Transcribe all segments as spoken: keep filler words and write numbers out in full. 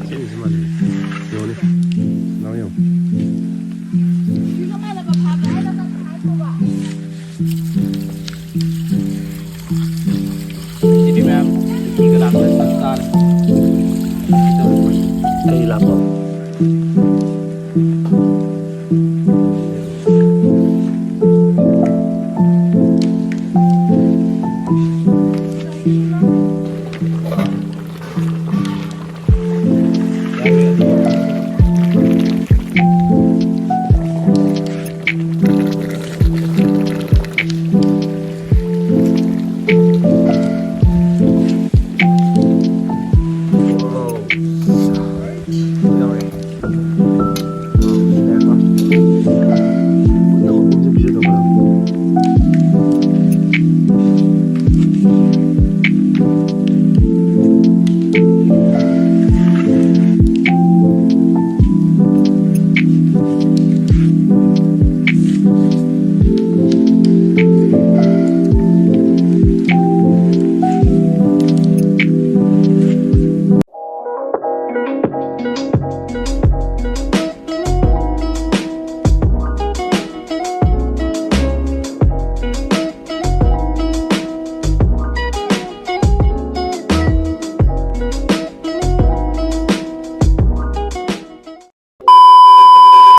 ꯁꯤꯅꯤꯁꯤ ꯃꯥꯟꯅꯩ꯫ ꯌꯦꯡꯉꯨꯅꯦ꯫ ꯅꯥꯎ ꯌꯦꯡꯉꯨ꯫ ꯁꯤꯗꯤ ꯃꯌꯥꯝ ꯏꯒ ꯂꯥꯛꯄ ꯆꯞ ꯆꯥꯔꯦ꯫ ꯑꯩ ꯂꯥꯛꯄ꯫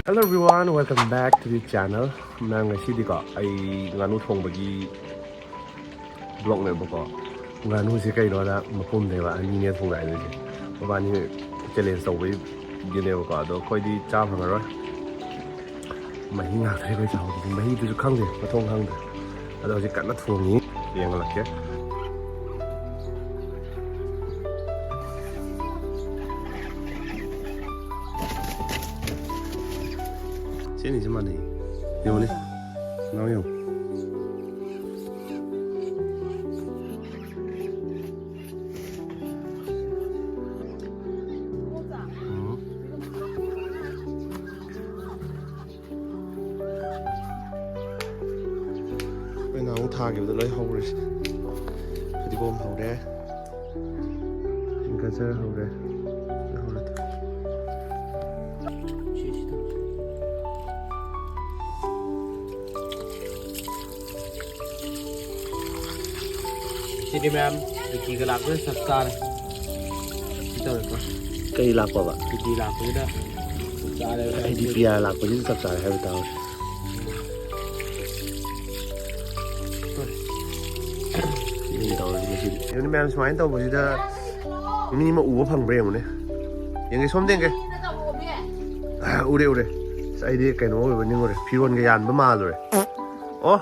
Hello everyone, welcome back to the channel. ꯅꯪ ꯉꯁꯤꯗꯤꯀꯣ, ꯑꯩ ꯉꯥꯅꯨ ꯊꯣꯡꯕꯒꯤ vlogꯅꯦꯕꯀꯣ꯫ ꯉꯥꯅꯨꯁꯦ ꯀꯩꯅꯣꯗ ꯃꯄꯨꯝꯅꯦꯕ ꯑꯅꯤꯅꯦ ꯊꯣꯡꯒꯥꯏꯗꯣꯏꯁꯦ꯫ ꯃꯕꯥꯅꯤ challenge ꯇꯧꯕꯒꯤꯅꯦꯕꯀꯣ꯫ ꯑꯗꯣ ꯑꯩꯈꯣꯏꯗꯤ ꯆꯥ ꯐꯪꯉꯔꯣꯏ꯫ ꯃꯍꯤ ꯉꯥꯛꯇꯅꯦ ꯑꯩꯈꯣꯏ ꯆꯥꯍꯧꯗꯣꯏꯁꯦ꯫ ꯃꯍꯤꯗꯨꯁꯨ ꯈꯪꯗꯦ, ꯃꯊꯣꯡ ꯈꯪꯗꯦ꯫ ꯑꯗꯣ ꯍꯧꯖꯤꯛ ꯀꯟꯅ ꯊꯣꯡꯉꯤ꯫ ꯌꯦꯡꯍꯜꯂꯛꯀꯦ꯫ ꯁꯤ ꯑꯅꯤꯁꯤ ꯃꯥꯟꯅꯩ꯫ ꯌꯦꯡꯉꯨꯅꯦ꯫ ꯅꯥꯎ ꯌꯦꯡꯉꯨ꯫ ꯎꯝ꯫ ꯅꯍꯥꯟꯃꯨꯛ ꯊꯥꯈꯤꯕꯗꯣ ꯂꯣꯏ ꯍꯧꯔꯦ꯫ ꯐꯗꯤꯒꯣꯝ ꯍꯧꯔꯦ꯫ ꯒꯖꯔ ꯍꯧꯔꯦ꯫ ꯍꯧꯔꯦ꯫ ꯁꯤꯗꯤ ꯃꯌꯥꯝ ꯗ꯭ꯌꯨꯇꯤꯒ ꯂꯥꯛꯄꯗ ꯆꯞ ꯆꯥꯔꯦ꯫ ꯁꯤ ꯇꯧꯔꯦꯀꯣ꯫ ꯀꯩ ꯂꯥꯛꯄꯕ? ꯗ꯭ꯌꯨꯇꯤ ꯂꯥꯛꯄꯁꯤꯗ ꯆꯞ ꯆꯥꯔꯦ꯫ ꯑꯩꯗꯤ ꯄꯤ ꯑꯥꯔ ꯂꯥꯛꯄꯁꯤꯗ ꯆꯞ ꯆꯥꯔꯦ ꯍꯥꯏꯕ ꯇꯥꯔꯦ꯫ ꯁꯤꯅꯤ ꯇꯧꯔꯤꯁꯤ ꯉꯁꯤꯗꯤ꯫ ꯌꯦꯡꯉꯨꯅꯦ ꯃꯌꯥꯝ, ꯁꯨꯃꯥꯏꯅ ꯇꯧꯕꯁꯤꯗ ꯃꯤ ꯑꯃ ꯎꯕ ꯐꯪꯕ꯭ꯔꯥ ꯌꯦꯡꯉꯨꯅꯦ꯫ ꯌꯦꯡꯒꯦ, ꯁꯣꯝꯗ ꯌꯦꯡꯒꯦ꯫ ꯑ, ꯎꯔꯦ, ꯎꯔꯦ꯫ ꯑꯁ, ꯑꯩꯗꯤ ꯀꯩꯅꯣ ꯑꯣꯏꯕ ꯅꯤꯡꯉꯨꯔꯦ, ꯐꯤꯔꯣꯟꯒ ꯌꯥꯟꯕ ꯃꯥꯜꯂꯨꯔꯦ꯫ ꯑꯣ꯫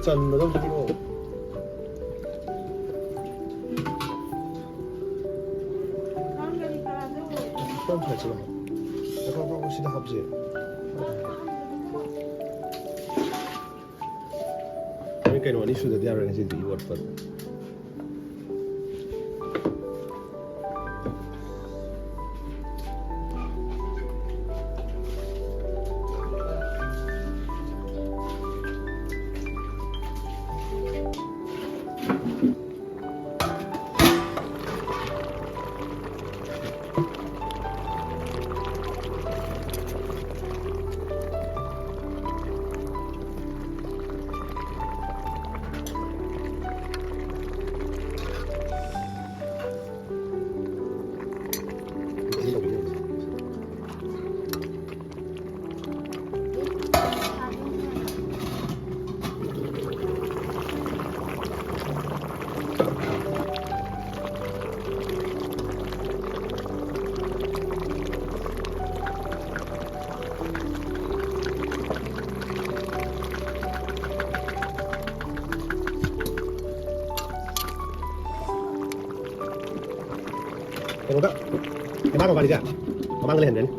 ꯆꯟꯕꯗꯣ ꯑꯝꯇ ꯄꯤꯔꯛꯑꯣ꯫ ꯈꯤꯇꯪ ꯐꯖꯅ꯫ ꯉꯥꯏꯈꯣ, ꯉꯥꯏꯈꯣ, ꯁꯤꯗ ꯍꯥꯞꯁꯦ꯫ ꯅꯣꯏ ꯀꯩꯅꯣ ꯑꯅꯤ ꯁꯨꯗꯗꯤ ꯌꯥꯔꯣꯏ ꯉꯁꯤꯗꯤ ꯏꯔꯣꯠꯄꯗ꯫ ꯀꯩꯅꯣꯗ, ꯏꯃꯥꯒ ꯋꯥꯔꯤꯁꯦ ꯃꯃꯥꯡꯗ ꯂꯩꯍꯟꯗꯣꯏꯅꯤ꯫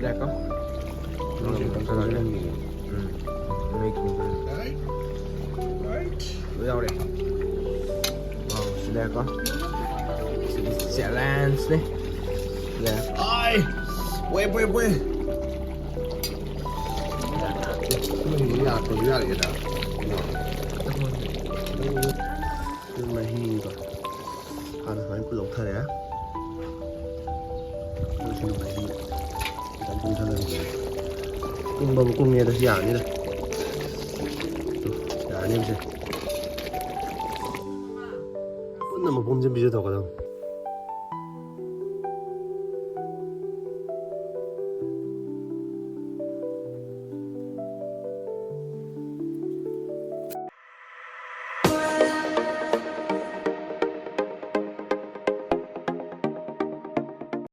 ꯂꯥꯛꯀꯣ꯫ ꯎꯝ꯫ ꯂꯣꯏ ꯌꯥꯎꯔꯦ꯫ ꯋꯥꯎ, ꯁꯤ ꯂꯩꯔꯦꯀꯣ꯫ ꯁꯤꯗꯤ ꯆꯦꯂꯦꯟꯖꯅꯦ꯫ ꯌꯥ꯫ ꯑꯥꯏ! ꯋꯦ, ꯋꯦ, ꯋꯦ! ꯌꯥꯗ꯭ꯔꯁꯨ ꯌꯥꯔꯒꯦꯗ꯫ ꯃꯍꯤꯗꯣ ꯍꯥꯟꯅ ꯁꯨꯃꯥꯏꯅ ꯂꯧꯊꯔꯦ꯫ ꯑꯗꯨꯁꯨ ꯃꯍꯤ ꯈꯤꯇꯪ ꯀꯨꯝꯊꯍꯟꯒꯦ꯫ ꯀꯨꯝꯕꯕꯨ ꯀꯨꯝꯃꯦꯗ, ꯌꯥꯔꯅꯤꯗ꯫ ꯇꯨ, ꯌꯥꯔꯅꯤꯕꯁꯦ꯫ ꯄꯨꯟꯅ ꯃꯄꯨꯝꯁꯦ ꯄꯤꯖꯊꯣꯛꯀꯗꯕꯅꯤ꯫